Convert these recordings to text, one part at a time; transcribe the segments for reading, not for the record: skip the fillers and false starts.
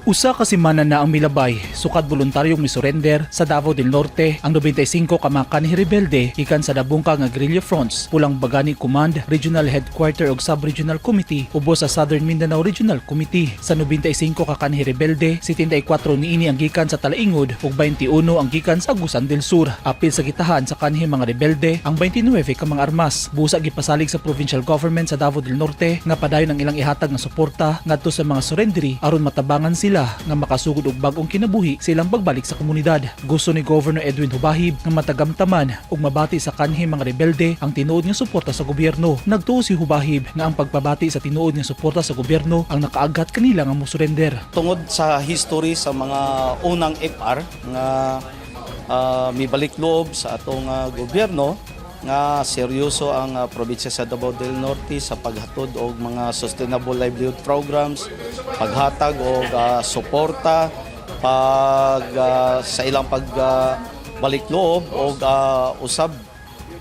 Usa ka semana na ang milabay sukad voluntaryong misurrender sa Davao del Norte ang 95 ka mga kanhi rebelde gikan sa nabungkag nga guerrilla fronts, Pulang Bagani Command, Regional Headquarter ug Sub-Regional Committee ubos sa Southern Mindanao Regional Committee. Sa 95 ka kanhi rebelde, 74 niini ang gikan sa Talaingod ug 21 ang gikan sa Agusan del Sur. Apil sa gitahan sa kanhi mga rebelde ang 29 ka mga armas. Busa gipasalig sa provincial government sa Davao del Norte nga padayon ang ilang ihatag nga suporta ngadto sa mga surrenderee aron matabangan sila nga makasugod og bag-ong kinabuhi silang pagbalik sa komunidad. Gusto ni Governor Edwin Hubahib nga matagamtaman ug mabati sa kanhi mga rebelde ang tinuod nga suporta sa gobyerno. Nagtuo si Hubahib nga ang pagpabati sa tinuod nga suporta sa gobyerno ang nakaaghat kanila nga mosurrender. Tungod sa history sa mga unang FR nga mibalik loob sa atong gobyerno nga seryoso ang probinsya sa Davao del Norte sa paghatod og mga sustainable livelihood programs, paghatag og suporta pag sa ilang pag balik loob og usab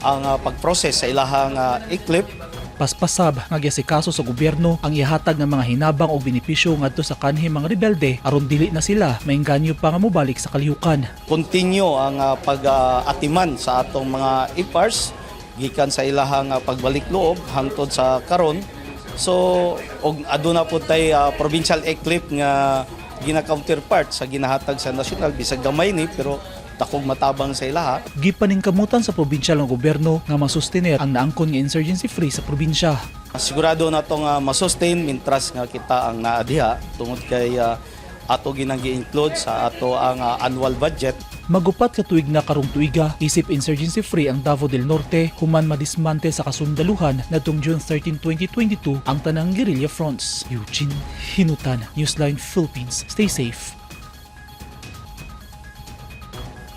ang pag-process sa ilahang ECLIP. Paspasab nga giasikaso sa gobyerno ang ihatag ng mga hinabang o benepisyo ngadto sa kanhi mga rebelde aron dili na sila maengganyo pa nga mobalik sa kalihukan. Continue ang pag-atiman sa atong mga IPARS gikan sa ilahang pagbalik loob hangtod sa karon. So og aduna pud tay provincial ECLIP nga gina counterpart sa ginahatag sa national, bisag gamay ni pero dakong matabang sa ilaha. Gipaningkamutan sa probinsyal nga gobyerno nga masustener ang naangkon nga insurgency free sa probinsya. Sigurado na tong masustain mintras nga kita ang naa diha tungod kay ato ginang gi-include sa ato ang annual budget. Magupat ka tuig na karong tuiga isip insurgency free ang Davao del Norte human madismante sa kasundaluhan nadtong June 13, 2022 ang tanang guerrilla fronts. Eugene Hinutan, Newsline Philippines. Stay safe.